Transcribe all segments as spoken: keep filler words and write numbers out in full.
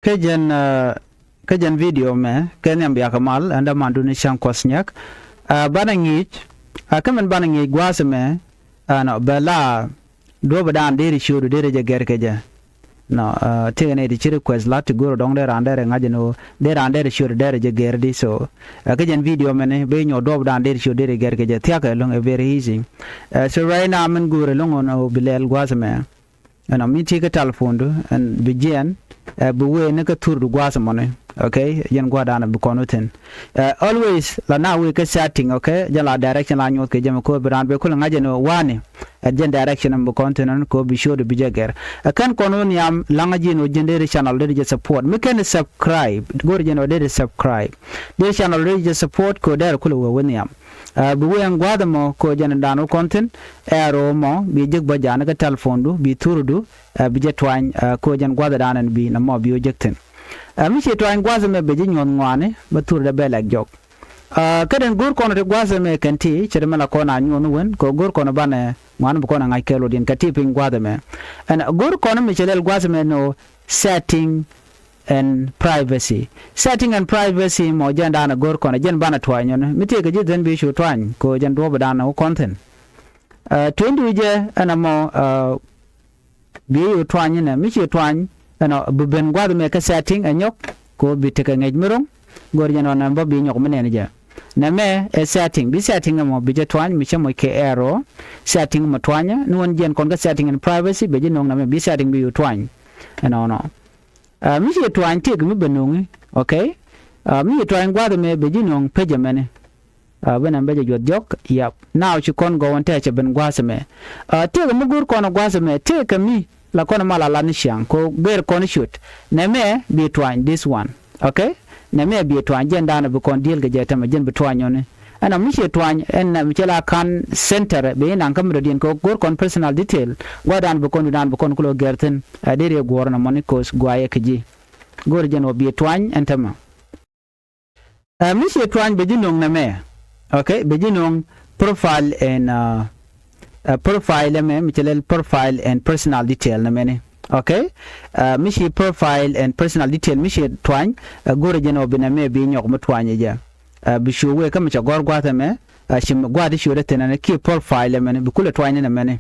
Kä jɛn, kä jɛn video mɛ kɛ nhiam biakɛ mal ɛn dämandu ni cäŋ kuɔth nyɛk. Banɛ ŋi̱i̱c, kä min banɛ ŋi̱i̱c gua̱a̱th ɛmɛ ɛnɔ bɛ la duɔ̱ɔ̱p dan deri ciötdu deri jɛ gɛr kɛ jɛ. Nɔ, tëëkɛ nɛy ti ci request la ti go̱r dɔ̱ŋ dee raan dee rɛ ŋa̱c ɛn ɣöö dee raan dee rɛ ciötdu dee rɛ jɛ gɛr di. So kä jɛn video mɛni ben nyuɔ̱th duɔ̱ɔ̱p dan deri ciötdu deri gɛr kɛ jɛ thia̱kɛ ɛlɔ̱ŋ, ɛ very easy. So right now min go̱o̱rɛ ɛlɔ̱ŋ ɛn ɣöö bi lɛl gua̱a̱th ɛmɛ. Ɛnɔ mi ti kä telephone du ɛn bi jiɛn, ɛ bi wee ni kä thur du gua̱a̱th mɔni. Okay, jɛn gua̱a̱th dan bi kɔn wä thi̱n. Ɛ always la na wee kä setting, okay, jɛn la direction la nyuɔth kɛ jɛ mɛ ko bi raan bɛ kulɛ ŋa̱c ɛn wani. Ɛ jɛn direction bi kɔn thi̱n ɛn ko bi show du bi jɛ gɛr. Ɛ kɛn kɔn wä nhiam laŋä ji̱n wä jɛn deri channel deri jɛ support. Mi kɛn subscribe, go̱r jɛn wä deri subscribe. Deri channel deri jɛ support ko deri kulɛ wä wä nhiam. Ɛ bi wee ɛn gua̱a̱th ɛmɔ ko jɛn dan wä kɔn thi̱n. Ɛ roo mɔ bi jek bä ja̱a̱n kä telephone du bi thur du. Ɛ bi jɛ tuany, ɛ ko jɛn gua̱a̱th dan ɛn bi na mɔ bi wä jek thi̱n. Ɛ mi ci tuany gua̱a̱th ɛmɛ bɛ ji̱ nyuɔ̱th ŋuani bä thur dɛ bɛ lɛk jɔk. Ɛ kä den go̱r kɔn ti gua̱a̱th ɛmɛ kɛn ti cɛ dɛ mɛ la kɔn a nyuɔ̱th wän kɛ go̱r kɔn banɛ ŋuani bi kɔn a ŋa̱c kɛɛl wä diɛn kɛ ti piny gua̱a̱th ɛmɛ. Ɛn go̱r kɔn mi cɛ lɛl gua̱a̱th ɛmɛ nɔ setting and privacy. Setting and privacy mɔ jɛn dan go̱r kɔn jɛn banɛ tuany nyɔn mi tëëkɛ ji̱ dhɛn bi cu tuany ko jɛn duɔ̱ɔ̱p dan wä kɔn thi̱n. Ɛ tueny du jɛ ɛn ɛmɔ, ɛ bi yɛ tuany inɛ mi ci tuany ɛnɔ bi ben gua̱a̱th mɛ kä setting ɛ nyɔk ko bi tekɛ ŋɛc mi ro̱ŋ. Go̱r jɛn ɔ nɛm bä bi nyɔk mi nɛn jɛ. Nɛmɛ ɛ setting, bi setting ɛmɔ bi jɛ tuany mi cɛ moc kɛ arrow. Setting mɔ tuanyɛ ni wän jiɛn kɔn kä setting and privacy bɛ ji̱ no̱ŋ nɛmɛ bi setting bi yɛ tuany. Ɛnɔnɔ. Ɛ mi ci tuany tëëkɛ mi bɛ no̱ŋi, okay. Ɛ mi ci tuany gua̱a̱th ɛmɛ bɛ ji̱ no̱ŋ page ɛmɛni. Ɛ ben ɛn bɛ jɛ juɔth jɔk, yap. Now ci kɔn gɔw ɛn tɛcɛ ben gua̱a̱th ɛmɛ. Ɛ tëëkɛ mi go̱r kɔn gua̱a̱th ɛmɛ tëëkɛ mi la kɔn mal a lat ni ciaŋ ko gɛr kɔn ciöt. Nɛmɛ bi tuany this one, okay. Nɛmɛ bi tuany jɛn dan bi kɔn deal kɛ jɛ tämɛ jɛn bi tuany nyɔni. Ɛn ɔ mi ci tuany ɛn mi cɛ la kan center bi naŋ kä mi dɔ̱diɛn kɛ go̱r kɔn personal detail. Gua̱a̱th dan bi kɔn du dan bi kɔn kulɛ gɛr thi̱n. Ɛ deri guɔ̱ɔ̱r nɔmɔni koth guayɛ kɛ ji̱. Go̱r jɛn wä bi tuany ɛn tämɛ. Ɛ mi ci tuany bɛ ji̱ no̱ŋ nɛmɛ. Okay, bɛ ji̱ no̱ŋ profile and, ɛ profile ɛmɛ mi cɛ lɛl profile and personal detail nɛmɛni. Okay. Ɛ mi ci profile and personal detail mi ci tuany, ɛ go̱r jɛn wä bi nɛmɛ bi nyɔk mi tuany jɛ. Ɛ bi cu wee kä mi cɛ gɔ̱r gua̱a̱th ɛmɛ. Ɛ ci mi gua̱a̱th i̱ ciötdä thi̱n ɛn kiɛ profile ɛmɛni bi kulɛ tuany ni nɛmɛni.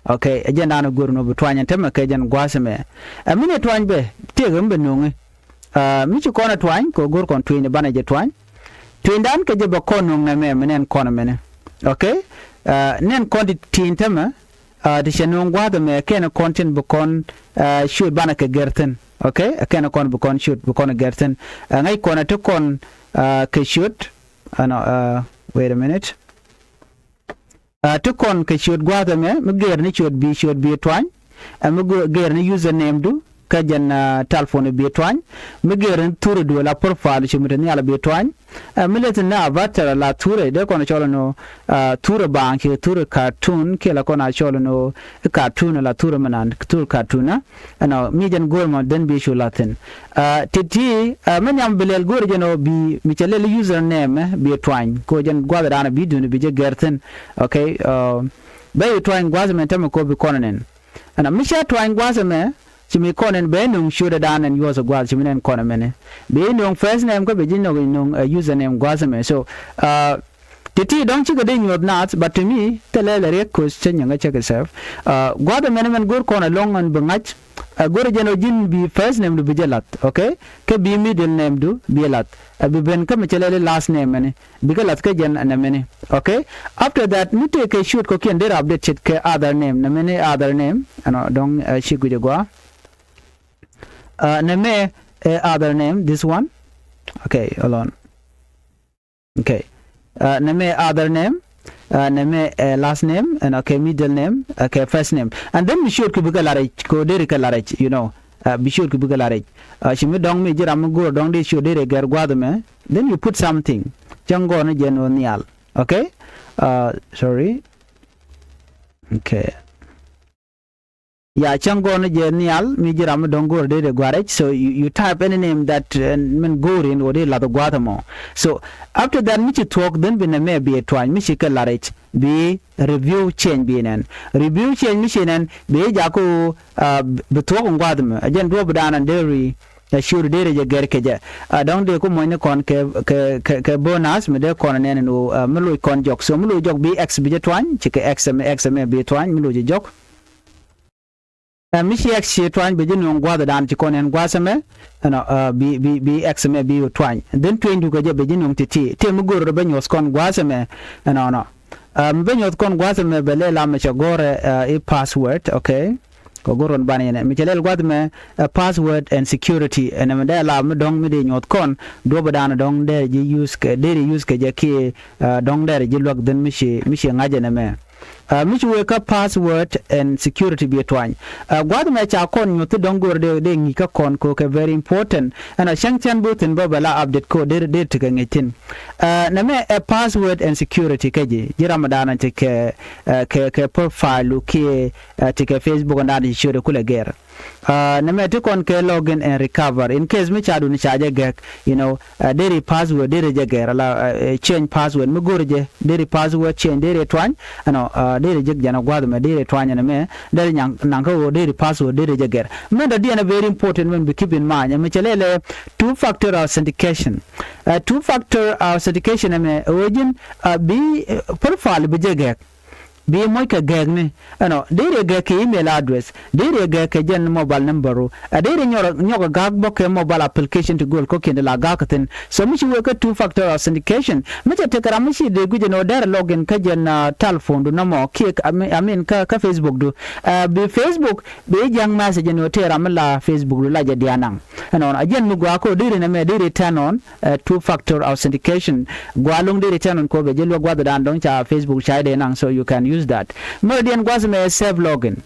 Okay, ɛ jɛn dan go̱r ni wä bi tuany ɛn tämɛ kɛ jɛn gua̱a̱th ɛmɛ. Ɛ mi ni tuany bɛ tëëkɛ mi bɛ no̱ŋi. Ɛ mi ci kɔn ɛ tuany kɛ go̱r kɔn tuenyni banɛ jɛ tuany. Tuenydan kɛ jɛ bɛ kɔn no̱ŋ nɛmɛ mi nɛn kɔn ɛmɛni. Okay. Ɛ nɛn kɔn ti ti̱i̱n tämɛ. Ɛ ti cɛ no̱o̱ŋ gua̱a̱th ɛmɛ kɛn kɔn tin bi kɔn, ɛ ciöt banɛ kɛ gɛr thi̱n. Okay, ɛ kɛn kɔn bi kɔn ciöt bi kɔn gɛr thi̱n. Ɛ ŋäc kɔn ɛ ti kɔn, ɛ kɛ ciöt. Ɛnɔ, ɛ wait a minute. Ɛ ti kɔn kɛ ciöt gua̱a̱th ɛmɛ mi gɛr ni ciöt bi ciöt bi tuany. Ɛ mi gɛr ni username du kä jɛn, ɛ telephone bi tuany. Mi gɛr ni thurɛ du la profile ci mi te nhial bi tuany. Ɛ mi leth ni avatar la thurɛ dee kɔn cɔl ni, ɛ thurɛ baaŋ ci thurɛ cartoon kiɛ la kɔn a cɔl ni cartoon la thurɛ mi nan thurɛ cartoon. Ɛnɔ mi jɛn go̱o̱r mɔ dhen bi cu la̱th thi̱n. Ɛ ti̱ti̱, ɛ mi nhiam bi lɛl go̱o̱r jɛn ɔ bi mi cɛ lɛl username bi tuany ko jɛn gua̱th dan bi duni bi jɛ gɛr thi̱n. Okay. Ɛ bɛ yi tuany gua̱th mɛ tämɛ ko bi kɔn nɛn. Ɛnɔ mi cɛ tuany gua̱th mɛ ci mi kɔn nɛn bɛ no̱ŋ ciötdɛ dan ɛn yuɔth gua̱th ci mi nɛn kɔn mɛni. Bi no̱ŋ first name kä bi ji̱ no̱ŋ, no̱ŋ, ɛ username gua̱th mɛ. So ɛ ti̱ti̱ dɔ̱ŋ cikɛ dee nyuɔ̱th naath, but to me thilɛ lɛ riɛk koc cä nyiŋä cä kɛ sɛp. Gua̱a̱th ɛmɛn ɛmɛn go̱r kɔn ɛlɔ̱ŋ ɛn bi ŋa̱c. Ɛ go̱r jɛn ɔ ji̱n bi first name du bi jɛ la̱th, okay. Kä bi middle name du bi jɛ la̱th. Ɛ bi ben kä mi cɛ lɛli last name ɛni bikɛ la̱th kä jɛn ɛnɛ mɛni, okay. After that mi tëë kɛ ciöt kɔ̱kiɛn dee rap dee ce̱tkɛ other name, nɛ mɛni other name ɛnɔ dɔ̱ŋ, ɛ ci guic ɛ gɔaa. Nɛ mɛ, ɛ other name, this one. Okay, hold on. Okay. Nɛ mɛ other name, nɛ mɛ last name, and okay, middle name, okay, first name. And then bi ciöt ki bikɛ la rɛc kɛ ɣöö deri kɛ la rɛc, you know. Bi ciöt ki bikɛ la rɛc. Ci mi dɔ̱ŋ mi ji̱ ram mi go̱o̱r dɔ̱ŋ dee ciöt deri gɛr gua̱a̱th ɛmɛ. Then you put something. Cäŋ gɔɔn ni jɛn ɣöö nhial. Okay. Sorry. Okay. Ya, cäŋ gɔɔn jɛ nhial mi ji̱ ram mi dɔ̱ŋ go̱o̱r dee dee gua̱a̱r rɛc. So you, you type any name that, uh, min go̱o̱r in wä dee lath gua̱a̱th ɛmɔ. So after that mi ci thuɔ̱k, then bi nɛ mɛ bi ɛ tuany mi ci kɛ la̱r rɛc bi review change bi nɛn. Review change mi ci nɛn bi jakä, uh, bi thuɔ̱k in gua̱a̱th ɛmɛ. Ɛ jɛn duɔ̱ɔ̱p dan ɛn dee ri Ɛ ciötdu deri jɛ gɛr kɛ jɛ. Ɛ dɔ̱ŋ dee ku muɔ̱nyni kɔn kɛ kɛ kɛ kɛ bonus mi dee kɔn nɛn ni ɣöö ɛ mi loc kɔn jɔk. So mi loc jɔk bi X bi jɛ tuany, ci kɛ X ɛmɛ, X ɛmɛ bi tuany mi loc jɛ jɔk. Ɛ mi ci X ci tuany bɛ ji̱ nööŋ gua̱thdan ci kɔn ɛn gua̱th ɛmɛ. Ɛnɔ ɛ bi bi bi X ɛmɛ bi tuany. Dhin tuenydu kɛ jɛ bɛ ji̱ nööŋ ti̱ti̱. Tëë mi go̱r bɛ nyuɔ̱th kɔn gua̱th ɛmɛ. Ɛnɔnɔ. Ɛ mi bä nyuɔ̱th kɔn gua̱th ɛmɛ bɛ lɛl a mi cɛ go̱rɛ ɛ i̱ password, okay. Kɛ go̱r ɣän banɛ yɛnɛ mi cɛ lɛl gua̱th ɛmɛ ɛ password and security. Ɛn ɛmɛ dee la mi dɔ̱ŋ mi dee nyuɔ̱th kɔn duɔ̱pdan dɔ̱ŋ dee ji̱ use kɛ dee ri use kɛ jɛ kiɛ ɛ dɔ̱ŋ dee ri ji̱ luäk dhin mi ci mi ci ŋa̱c ɛn ɛmɛ. Ɛ mi ci wee kä password and security bi tuany. Ɛ gua̱th ɛmɛ ca kɔn nyuɔ̱th ti dɔ̱ŋ go̱r dee dee ŋi̱i̱c kä kɔn ko kɛ very important. Ɛn ɔ cäŋ cän bi thi̱n bä bɛ la update ko dee dee tekɛ ŋi̱i̱c thi̱n. Ɛ nɛmɛ ɛ password and security kä ji̱ ji̱ ramdan ti kɛ ɛ kɛ kɛ profile kiɛ ɛ ti kɛ Facebook dan ti ciötdɛ kulɛ gɛr. Ɛ nɛmɛ ti kɔn kɛ login and recover in case mi ca dun ca jɛ gɛk, you know, ɛ deri password deri jɛ gɛr ala ɛ change password mi go̱r jɛ deri password change deri tuany. Ɛnɔ ɛ deri jɛ jɛn ɛ gua̱th mɛ deri tuany ɛnɛmɛ deri nyaŋ naŋ kä ɣöö deri password deri jɛ gɛr. Mɛn dɔ diɛn ɛ very important mɛn bi keep in mind ɛmɛ cɛ lɛlɛ two factor authentication. Ɛ two factor authentication ɛmɛ ɛ ɣöö ji̱n ɛ bi ɛ profile bi jɛ gɛk. Bi moc kɛ gɛkni ɛnɔ deri ɛ gɛk kɛ email address deri ɛ gɛk kɛ jɛn mobile number ru ɛ deri nyɔk nyɔk ɛ gak bä kɛ mobile application ti göl kɔ̱kiɛn ti la gak thi̱n. So mi ci wee kä two factor authentication mi cɛ tekɛ ram mi ci dee guic ɛn ɣöö deri login kä jɛn ɛ telephone du nɔmɔ kiɛ I mean kä kä Facebook du. Ɛ bi Facebook bi ji̱ jiäk message ɛn ɣöö tëë ram mi la Facebook du la jɛ diaal naŋ. Ɛnɔnɔ a jiɛn mi gɔaa kä ɣöö deri nɛmɛ deri turn on ɛ two factor authentication. Gɔaa lo̱ŋ deri turn on ko bɛ ji̱ luäk gua̱thdan dɔ̱ŋ ca Facebook ca dee naŋ, so you can use that. Mɛ diɛn gua̱th mɛ save login.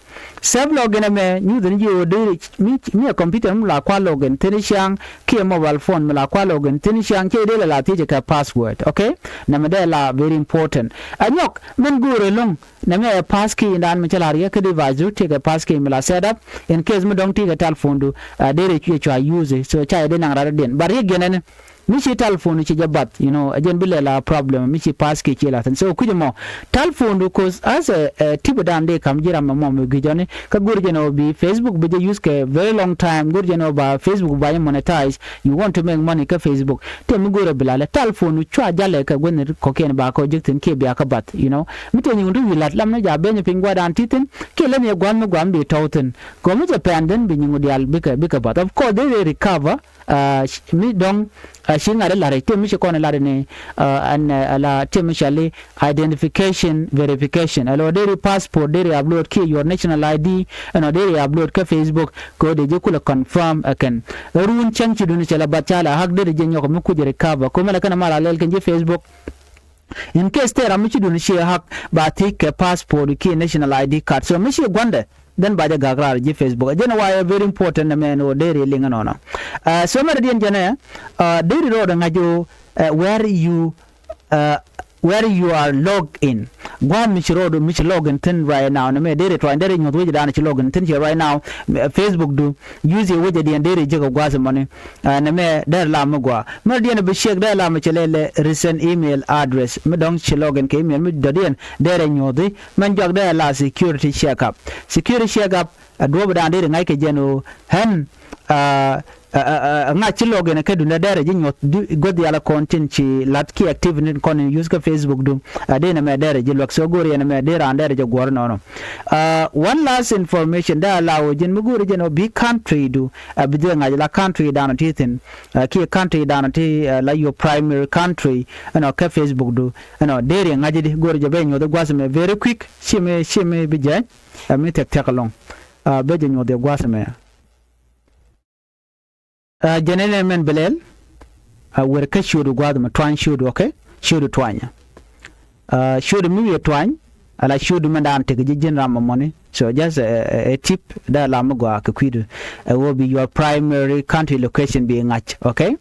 Save login ɛmɛ nyuth ni ji̱ ɣöö deri mi mi ɛ computer mi la kua login thi̱n ciaŋ kiɛ mobile phone mi la kua login thi̱n ciaŋ cɛ dee la la thiecɛ kɛ password, okay. Nɛmɛ dee la very important. Ɛ nyɔk mɛn go̱o̱rɛ lo̱ŋ nɛmɛ ɛ passkey indan mi cä la riɛk kä device du tekɛ passkey mi la set up. In case mi dɔ̱ŋ tekɛ telephone du ɛ deri cuɛ cua use, so ca yɛ dee naŋ rat diɛn but riɛk jɛn ɛn mi ci telephone ci jɛ bath, you know, ɛ jɛn bi lɛ la problem mi ci passkey ci la thi̱n. So kui̱c ɛmɔ telephone du cause as a tip dan dee kam ji̱ ram ɛmɔ mi gui̱c ɔni kä go̱r jɛn ɔ bi Facebook bi jɛ use kɛ very long time, go̱r jɛn ɔ ba Facebook ba jɛ monetize. You want to make money kä Facebook. Tëë mi go̱o̱rɛ bi la lɛ telephone cua jalɛ kɛ guäthni kɔ̱kiɛn ba kɔ jek thi̱n kiɛ bia kä bath, you know. Mi tëë nyiŋ ti wi̱i̱ la̱t lam ni ja ben piny gua̱dan ti thi̱n kiɛ lä ni gua̱n mi gua̱n bi tɔ̱w thi̱n. Kɔ mi cɛ pɛn den bi nyiŋ diaal bikɛ bikɛ bath. Of course they will recover. Ɛ mi dɔ̱ŋ ɛ ci ŋa̱t ɛ la̱t rɛc tëë mi ci kɔn ɛ la̱t ni ɛ ɛn ɛ la tëë mi cɔal i̱ identification verification. Ɛ lɔ deri passport deri upload kiɛ your national I D. Ɛnɔ deri upload kä Facebook kɛ ɣöö dee ji̱ kulɛ confirm ɛ kɛn. Ɛ ruun cäŋ ci duni cɛ la bath ca la hack deri ji̱ nyɔk mi kuc recover kɛ ɣöö mɛn ɛ kɛn ɛ mal a lɛl kɛn ji̱ Facebook. In case tëë ram mi ci duni ci hack ba thiec kɛ passport kiɛ national I D card, so mi ci gua̱ndɛ then ba jɛ gak raar ji̱ Facebook. Jɛn ɛ why ɛ very important nɛmɛ ɛn ɣöö deri liŋ ɛnɔnɔ. Ɛ so mɛn ɛ diɛn jɛn ɛ deri rɔɔdɛ ŋa̱c ɣöö ɛ where you ɛ where you are log in. Gua̱a̱th mi ci rɔɔdu mi ci log in thi̱n right now nɛmɛ deri tuany deri nyuɔ̱th wecdan ci log in thi̱n ci right now. Facebook du use wecɛ diɛn deri jek ɛ gua̱a̱th mɔni. Ɛ nɛmɛ deri la mi gɔaa mɛn diɛn bi ciek deri la mi ci lɛlɛ recent email address mi dɔ̱ŋ ci log in kɛ email mi dɔ̱diɛn deri nyuɔ̱thi. Mɛn jɔak deri la security check up. Security check up ɛ duɔ̱ɔ̱pdan deri ŋa̱c kɛ jɛn ɣöö ɣän ɛ ŋa̱c ci login kä duundɛ dɛrɛ ji̱ nyuɔ̱th guäth yalä kɔn tin ci la̱t kiɛ activity kɔn in use kä Facebook du. Ɛ dee nɛmɛ dɛrɛ ji̱ luäk so go̱o̱r yɛn nɛmɛ dee raan dɛrɛ jɛ guɔ̱r nɔnɔ. One last information dee a la wä ji̱n mi go̱o̱r ji̱n ɔ bi country du ɛ bi dhie ŋa̱c la country danɔ ti thi̱n kiɛ country danɔ ti la your primary country ɛnɔ kä Facebook du. Ɛnɔ dee riɛ ŋa̱c di go̱o̱r jɛ bɛ nyuɔ̱th gua̱th mɛ very quick. Ci mi ci mi bi jɛny ɛ mi thiɛk thiɛk ɛlɔ̱ŋ. Bɛ jɛ nyuɔ̱th yɛ gua̱th mɛ. Ɛ jɛn ɛn ɛmɛn bɛ lɛl. Ɛ wer kä ciötdu gua̱a̱th ɛmɛ tuany ciötdu, okay. Ciötdu tuany. Ɛ ciötdu mi wi̱i̱ tuany ala ciötdu mɛn daan tek ji̱ ji̱n ram ɛmɔni. So just ɛ tip dee lam mi gɔaa kɛ kui̱du. Ɛ wä bi your primary country location bi ŋa̱c, okay.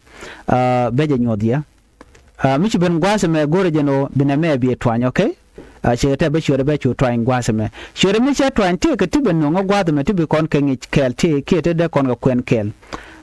Ɛ bɛ jɛ nyuɔth yɛ. Mi ci ben gua̱a̱th ɛmɛ go̱rɛ jɛn ɣöö bi nɛmɛ bi tuany, okay. Ciɛ tɛ bä ciötdɛ bä cu tuany gua̱a̱th ɛmɛ. Ciötdɛ mi cɛ tuany tëëkɛ ti bä nöŋä gua̱a̱th ɛmɛ ti bi kɔn kɛ ŋic kɛɛl tëë kiɛ ti dee kɔn kɛ kuɛn kɛɛl.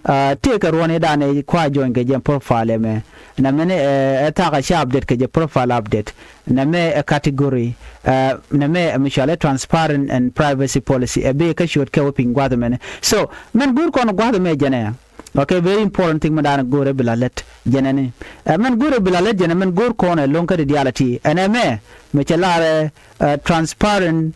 Tëëkɛ ruɔ̱n i̱ da̱a̱n ɛ kua join kɛ jɛ profile ɛmɛ. Nɛmɛni ɛ thakä ca update kɛ jɛ profile update. Nɛmɛ ɛ category. Nɛmɛ ɛ mi cɔal ɛ transparent and privacy policy ɛ bi kä ciöt kɛ wä piny gua̱a̱th ɛmɛni. So mɛn go̱o̱r kɔn gua̱a̱th ɛmɛ jɛn ɛ. Okay, very important thing mi da̱a̱n go̱o̱rɛ bi la lät jɛnɛ ni. Ɛ mɛn go̱o̱rɛ bi la lät jɛnɛ mɛn go̱o̱r kɔn ɛ lo̱ŋ kä di diaal a ti ɛn ɛ mɛ mɛ cɛ lar ɛ transparent,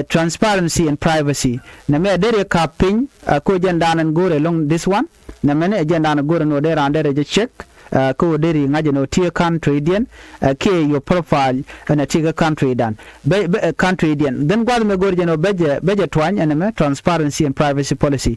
transparency and privacy. Nɛ mɛ ɛ deri kap piny ɛ ko jɛn da̱a̱n ɛn go̱o̱rɛ lo̱ŋ this one. Nɛ mɛn ɛ jɛn da̱a̱n go̱o̱rɛ ni ɔ dee raan dee rɛ jɛ check kä wä deri ŋa̱c ɛn ɔ tiee country diɛn kiɛ your profile ɛn ɛ tiee kä country dan bɛ country diɛn. Then gua̱th mɛ go̱r jɛn ɔ bɛ jɛ tuany ɛn ɛmɛ transparency and privacy policy.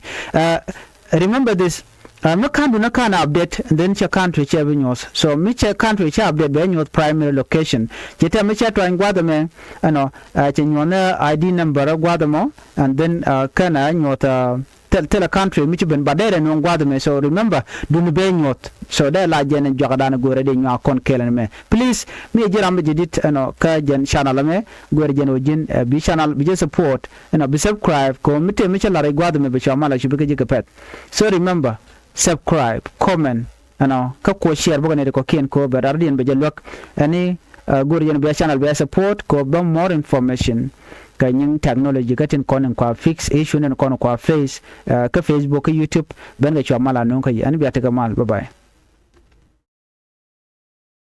Remember this. Mi country ni kan update, then cɛ country cɛ bi nyuɔth. So mi cɛ country cɛ update bɛ nyuɔth primary location. Cɛ tɛ mi cɛ tuany gua̱th mɛ ɛnɔ cɛ nyuɔth ni I D number gua̱th mɔ, and then kɛn a nyuɔth thil thil a country mi ci ben ba dee rɛ nuɔ̱ŋ gua̱th mɛ. So remember duni bɛ nyuɔth. So dee la jɛn in juak dan go̱rɛ dee nyuak kɔn kɛl ɛn mɛ. Please mi ji̱ ram bi ji̱ dit ɛnɔ kä jɛn channel mɛ go̱rɛ jɛn wä ji̱n bi channel bi jɛ support ɛnɔ bi subscribe kɛ mi tëë mi ci lar i̱ gua̱th mɛ bi cua mal a cupi kä ji̱ kɛ pɛth. So remember subscribe, comment ɛnɔ kä kuɔ share bä kɛ nɛy ti kɔ̱kiɛn kɛ ɣöö bɛ rar diɛn bɛ jɛ luäk. Ɛni go̱rɛ jɛn bia channel bia support kɛ ɣöö bä more information kɛ nyiŋ technology kä tin kɔn in kua fix issue ni kɔn kua face kä Facebook kä YouTube. Ben kɛ cua mal a nuŋ kä yi ɛn bia tekɛ mal. Bye bye.